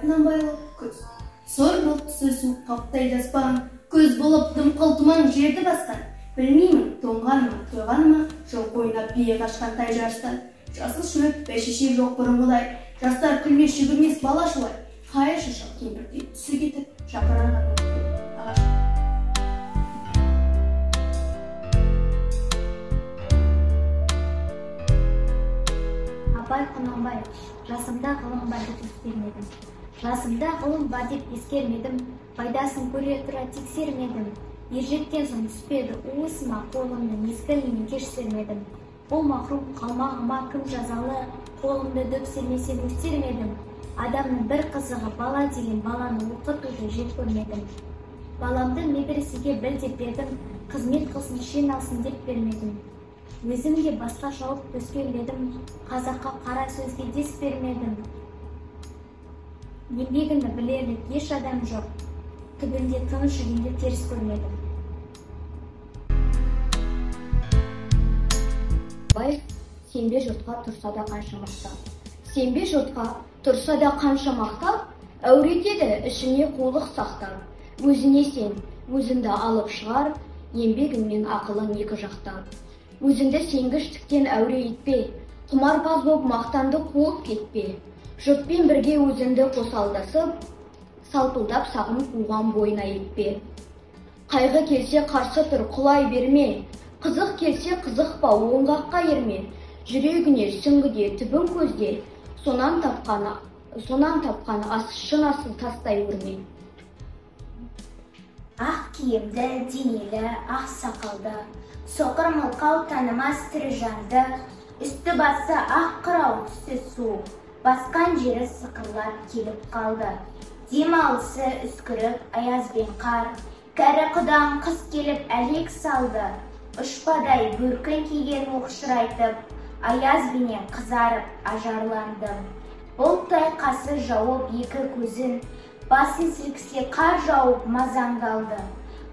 Құнанбайұлы, Күз. Сұр бұлт түсі суық қаптайды аспан, күз болып дымқыл тұман жерді басқан. Білмеймін, тоңғаны ма, тойғаны ма, жылқы ойнап бие қашқан тай жарыстан. Жасыл шөп, бәйшешек жоқ бұрынғыдай, жастар күлмес, жүгірмес бала шулай. Қайыршы шал кемпірдей түсі кетіп, жапырағы ағаш. Абай Құнанбаев, жасымда ғылым бар деп ескермедім. Жасымда ғылым бар деп ескермедім, пайдасын көре тұра тексермедім. Ержеткен соң түспеді уысыма, қолымды мезгілінен кеш сермедім. Бұл махрұм қалмағыма кім жазалы, қолымды дөп сермесем өстермедім. Адамның бір қызығы бала деген баланы оқытуды жек көрмедім. Баламды медресеге біл деп бердім, қызмет қылсын, шен алсын деп бермедім. Өзім де басқа шауып төскелдедім, қазаққа қара сөзге дес бермедім. Еңбегімді білерлік еш адам жоқ, түбінде тыныш жүргенде теріс көрмедім. Абай, сенбе жұртқа тұрса да қанша мақтап. Сенбе жұртқа тұрса да қанша мақтап, әуретеді ішіне қулық сақтап. Өзіне сен, өзіңді алып шығар, еңбегіңмен ақылың екі жақтап. Өзіңді сенгіштіктен әуре етпе, құмарпаз боп мақтанды қуып кетпе. Жұртпен бірге өзіңді қосалдасып, салпылдап сағым қуған бойына етпе. Қайғы келсе қарсы тұр, құлай берме, қызық келсе қызықпа, оңғаққа ерме. Жүрегіне сүңгіде, түбін көзде, сонан тапқан ас шын асыл тастай өрме. Ақ киімді, денелі, ақ сақалды, соқыр мылқау танымас тірі жанды, үсті басы ақ қырау, түсі суық, басқан жері сықырлап келіп қалды. Демалысы үскірік аяз бен қар, кәрі құдан қыс келіп әлек салды. Ұшпадай бөркін киген оқшырайтып, аяз бенен қызарып ажарланды. Бұлттай қасы жауып екі көзін, басын сілкісе қар жауып мазаңдалды.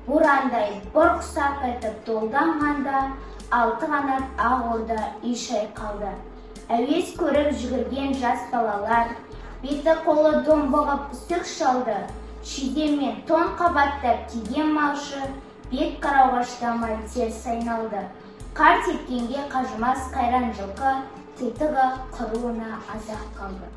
Борандай бұрқ сарқ етіп долданғанда, алты қанат ақ орда үй шайқалды. Әуес көріп жүгірген жас балалар, беті қолы домбығып үсік шалды. Шидеммен тон қабаттап киген малшы, бет қарауға шыдамай теріс айналды. Қар тепкенге қажымас қайран жылқы, титығы құруына аз-ақ қалды.